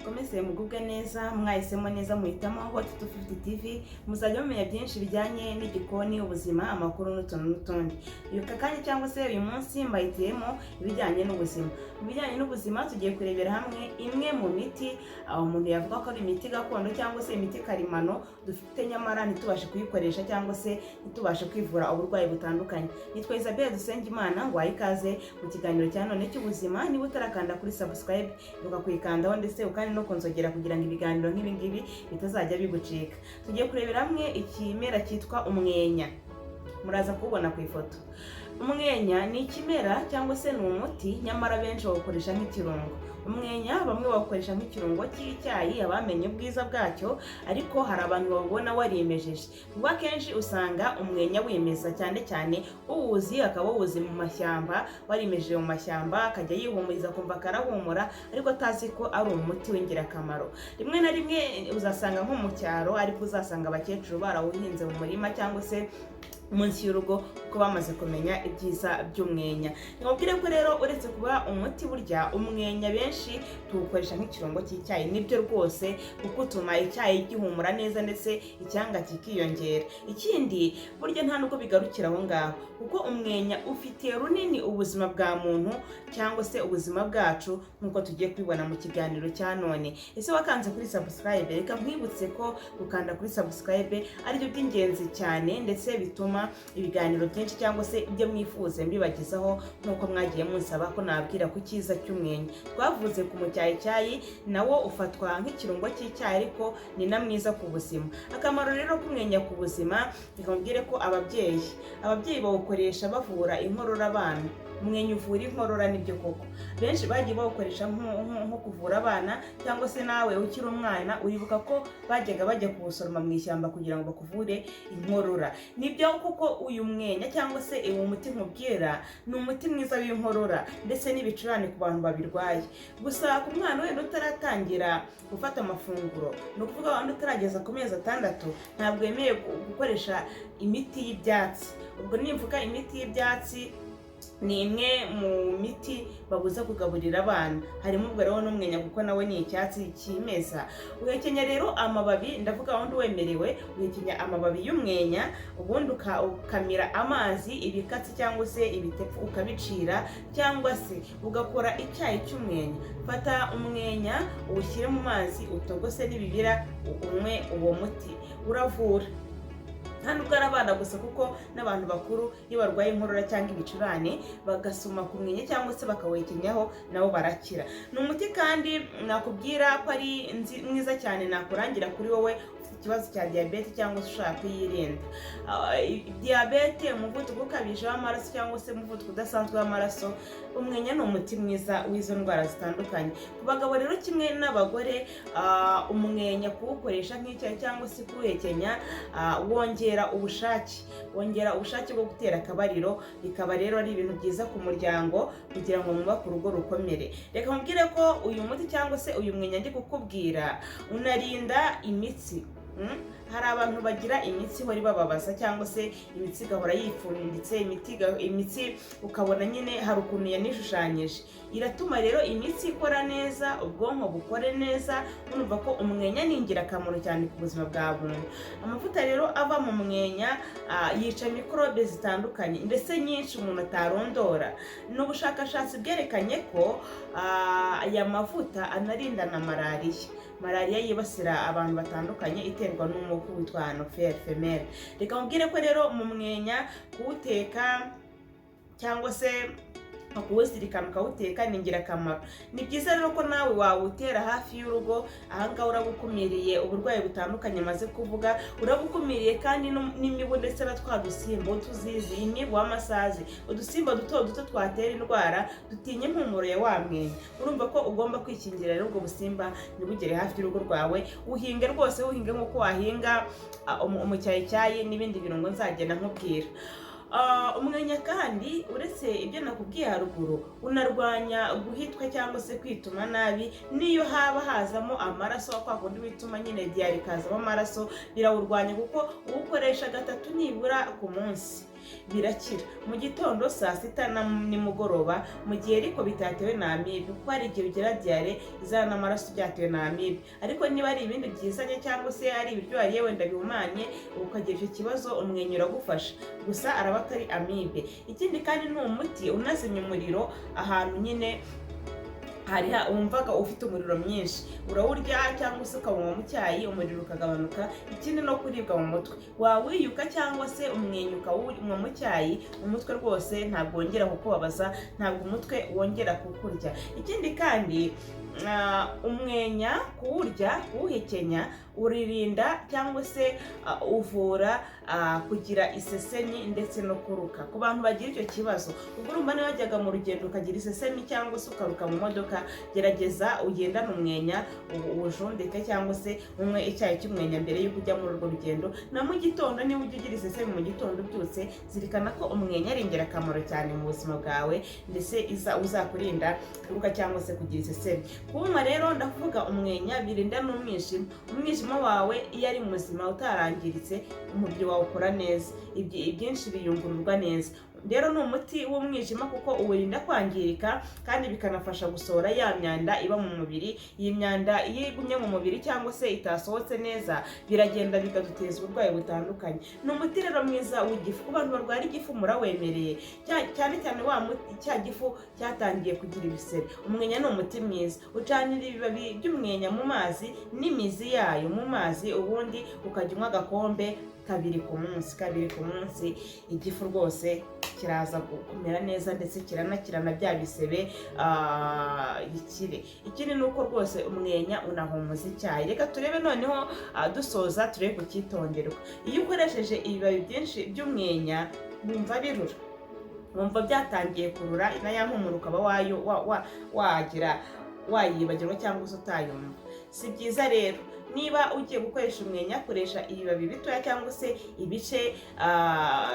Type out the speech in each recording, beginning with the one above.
Mukomeze mugubwe neza, mwahisemo neza muhitamo Hot 250 TV. Muzajya mumenya byinshi bijyanye n'igikoni, ubuzima, amakuru n'utuntu n'utundi. Uyu kanya cyangwa se uyu munsi mbahitiyemo ibijyanye n'ubuzima. Mu bijyanye n'ubuzima tugiye kurebera hamwe imwe mu miti aho umuntu yavuga ko ari imiti gakondo cyangwa se imiti karemano dufite, nyamara ntitubashe kuyikoresha cyangwa se ntitubashe kwivura uburwayi butandukanye. Nitwa Isabelle Dusengimana, ngo ikaze mu kiganiro cya none cy'ubuzima. Niba utarakanda kuri subscribe, ibuka kuyikandaho ndetse ukandi no kunzogera kugira ngo ibiganiro nk'ibi ngibi bitazajya bigucika. Tugiye kurebera hamwe ikimera cyitwa umwenya, muraza kuwubona ku ifoto. Umwenya ni ikimera cyangwa se ni umuti, nyamara benshi bawukoresha nk'ikirungo. Umwenya bamwe bawukoresha nk'ikirungo cy'icyayi, abamenye ubwiza bwacyo, ariko hari abantu bawubona warimejeje, kuko akenshi usanga umwenya wimeza, cyane cyane uwuzi akaba awuzi mu mashyamba, warimejeje mu mashyamba, akajya yihumuriza akumva karahumura, ariko atazi ko ari umuti w'ingirakamaro. Rimwe na rimwe uzasanga nko mu cyaro, ariko uzasanga abakecuru barawuhinze mu murima cyangwa se munsi y'urugo, kuko bamaze kumenya ibyiza by'umwenya. Nimubwire ko rero uretse kuba umuti, burya umwenya benshi tuwukoresha nk'ikirungo cy'icyayi. Nibyo rwose, kuko utuma icyayi gihumura neza ndetse icyanga kikiyongera. Ikindi, burya nta nubwo bigarukira aho ngaho, kuko umwenya ufitiye runini ubuzima bwa muntu cyangwa se ubuzima bwacu, nk'uko tugiye kubibona mu kiganiro cya none. Ese wakanze kuri subscribe? Reka nkwibutse ko gukanda kuri subscribe aribyo by'ingenzi cyane, ndetse bituma ibiganiro byinshi cyangwa se ibyo mwifuze mbibagezaho, nk'uko mwagiye munsaba ko nabwira ku cyiza cy'umwenya. Twavuze ku mucyayicyayi, nawo ufatwa nk'ikirungo cy'icyayi, ariko ni na mwiza ku buzima. Akamaro rero k'umwenya ku buzima, reka mubwire ko ababyeyi bawukoresha bavura inkorora abana. Umwenya uvura inkorora, nibyo koko. Benshi bagiye bawukoresha nko kuvura abana, cyangwa se nawe ukiri umwana uribuka ko bajyaga bajya kuwusoroma mu ishyamba kugira ngo bakuvure inkorora. Nibyo koko, uyu mwenya cyangwa se uwo muti nkubwira ni umuti mwiza w'inkorora ndetse n'ibicurane ku bantu babirwaye. Gusa ku mwana wenda utaratangira gufata amafunguro, ni ukuvuga wenda utarageza ku mezi 6, ntabwo yemerewe gukoresha imiti y'ibyatsi. Ubwo nimvuga imiti y'ibyatsi, ni imwe mu miti babuza kugaburira abana, harimo ubwo rero n'umwenya, kuko nawe ni icyatsi kimeza. Uhekenya rero amababi, ndavuga wundi wemerewe, uhekenya amababi y'umwenya, ubundi ukamira amazi, ibikatsi cyangwa se ibitepfu ukabicira, cyangwa se ugakora icyayi cy'umwenya. Fata umwenya uwushyire mu mazi, utogose, nibibira unywe uwo muti, uravura. Nta nubwo ari abana gusa, kuko n'abantu bakuru iyo barwaye inkorora cyangwa ibicurane bagasoma ku mwenya cyangwa se bakawuhekenyaho, nabo barakira. Ni umuti kandi nakubwira ko ari mwiza cyane, nakurangira kuri wowe ufite ikibazo cya diyabete cyangwa se ushaka kuyirinda. Diyabete, umuvuduko ukabije w'amaraso cyangwa se umuvuduko udasanzwe w'amaraso, umwenya ni umuti mwiza w'izo ndwara zitandukanye. Ku bagabo rero kimwe n'abagore, umwenya kuwukoresha nk'icyayi cyangwa se kuwuhekenya, wongera ubushake bwo gutera akabariro, bikaba rero ari ibintu byiza ku muryango kugira ngo mwubake urugo rukomere. Reka mubwire ko uyu muti cyangwa se uyu mwenya ndi kukubwira unarinda imitsi. Hari abantu bagira imitsi ihora ibababaza, cyangwa se imitsi igahora yipfunditse, imitsi ukabona nyine hari ukuntu yanishushanyije. Iratuma rero imitsi ikora neza, ubwonko bukore neza. Urumva ko umwenya ni ingirakamaro cyane ku buzima bwa muntu. Amavuta rero ava mu mwenya yica mikorobe zitandukanye ndetse nyinshi umuntu atarondora. Ni ubushakashatsi bwerekanye ko aya mavuta anarinda na malariya, malariya yibasira abantu batandukanye iterwa n'umubu witwa anophèle femelle. Reka mubwire ko rero mu mwenya kuwuteka cyangwa se kuwuzirikana ukawuteka ni ingirakamaro. Ni byiza rero ko nawe wawutera hafi y'urugo. Ahangaha urabukumiriye uburwayi butandukanye maze kuvuga, urabukumiriye kandi n'imibu ndetse na twa dusimba tuzizi, imibu, amasazi, udusimba duto duto twatera indwara dutinya impumuro ya wa mwenya. Urumva ko ugomba kwikingira rero ubwo busimba ntibugere hafi y'urugo rwawe. Uhinge rwose, uhinge nk'uko wahinga umucyayicyayi n'ibindi birungo nzagenda nkubwira. Umwenya kandi, uretse ibyo nakubwiye haruguru, unarwanya guhitwa cyangwa se kwituma nabi, n'iyo haba hazamo amaraso, kwa kundi wituma nyine diarrhée ikazamo amaraso, birawurwanya kuko uwukoresha gatatu nibura ku munsi. Birakira mu gitondo, saa sita na nimugoroba, mu gihe ariko bitatewe na amibe, kuko hari igihe ugira diyare izana n'amaraso byatewe na amibe. Ariko niba ari ibindi byizanye cyangwa se ari ibiryo wariye wenda bihumanye ukagira icyo kibazo, umwenya uragufasha, gusa araba atari amibe. Ikindi kandi ni umuti unazimya umuriro ahantu nyine hari wumvaga ufite umuriro mwinshi. Urawurya cyangwa se ukawunywa mu cyayi, umuriro ukagabanuka. Ikindi, no kuribwa mu mutwe, wawiyuka cyangwa se umwenya ukawunywa mu cyayi, umutwe rwose ntabwo wongera kukubabaza, ntabwo umutwe wongera kukurya. Ikindi kandi, umwenya kuwurya, kuwuhekenya, uririnda cyangwa se uvura kugira isesemi ndetse no kuruka ku bantu bagira icyo kibazo. Ubwo urumva, niba wajyaga mu rugendo ukagira isesemi cyangwa se ukaruka mu modoka, gerageza ugendane umwenya, uwujundike cyangwa se unywe icyayi cy'umwenya mbere y'uko ujya muri urwo rugendo. Na mu gitondo, niba ujya ugira isesemi mu gitondo ubyutse, zirikana ko umwenya ari ingirakamaro cyane mu buzima bwawe, ndetse iza uzakurinda kuruka cyangwa se kugira isesemi. Kuwunywa rero, ndavuga umwenya, birinda n'umwijima. Umwijima wawe iyo ari muzima utarangiritse, umubiri wawe ukora neza, ibyinshi biyungururwa neza. Rero ni umuti w'umwijima kuko uwurinda kwangirika, kandi bikanafasha gusohora ya myanda iba mu mubiri. Iyi myanda iyo igumye mu mubiri cyangwa se itasohotse neza, biragenda bikaduteza uburwayi butandukanye. Ni umuti rero mwiza w'igifu. Ku bantu barwara igifu murawemereye, cyane cyane wa cya gifu cyatangiye kugira ibisebe, umwenya ni umuti mwiza. Ucanira ibibabi by'umwenya mu mazi n'imizi yayo mu mazi, ubundi ukajya unywa agakombe kabiri ku munsi, kabiri ku munsi. Igifu rwose kiraza kumera neza, ndetse kiranakirana bya bisebe, gikire. Ikindi ni uko rwose umwenya unahumuza icyayi. Reka turebe noneho, dusoza, turebe kucyitonderwa. Iyo ukoresheje ibibabi byinshi by'umwenya, wumva birura, wumva byatangiye kurura, na ya mpumuro ukaba wayo wagira wayibagirwa cyangwa se utayumva. Si byiza rero. Niba ugiye gukoresha umwenya, koresha ibibabi bitoya cyangwa se ibice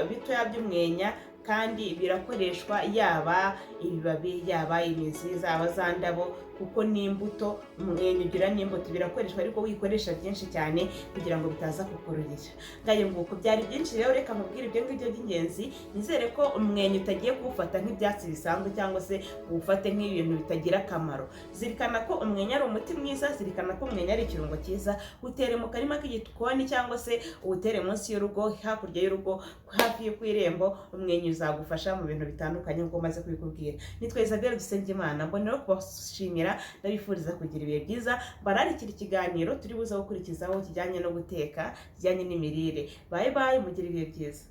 bitoya by'umwenya. Kandi birakoreshwa, yaba ibibabi, yaba imizi, zaba za ndabo, kuko n'imbuto, umwenya ugira n'imbuto, birakoreshwa, ariko wikoresha byinshi cyane kugira ngo bitaza kukururira. Ngayo nguko, byari byinshi rero, reka nkubwire ibyo ngibyo by'ingenzi. Nizere ko umwenya utagiye kuwufata nk'ibyatsi bisanzwe cyangwa se uwufate nk'ibintu bitagira akamaro. Zirikana ko umwenya ari umuti mwiza, zirikana ko umwenya ari ikirungo cyiza. Utere mu karima k'igikoni cyangwa se uwutere munsi y'urugo, hakurya y'urugo, hafi yo ku irembo. Umwenya uzagufasha mu bintu bitandukanye nk'uko maze kubikubwira. Nitwa Isabelle Dusengimana, mbonera kubashimira, ndabifuriza kugira ibihe byiza, bararikira ikiganiro turi buze gukurikizaho kijyanye no guteka, kijyanye n'imirire. Bye bye, mugire ibihe byiza.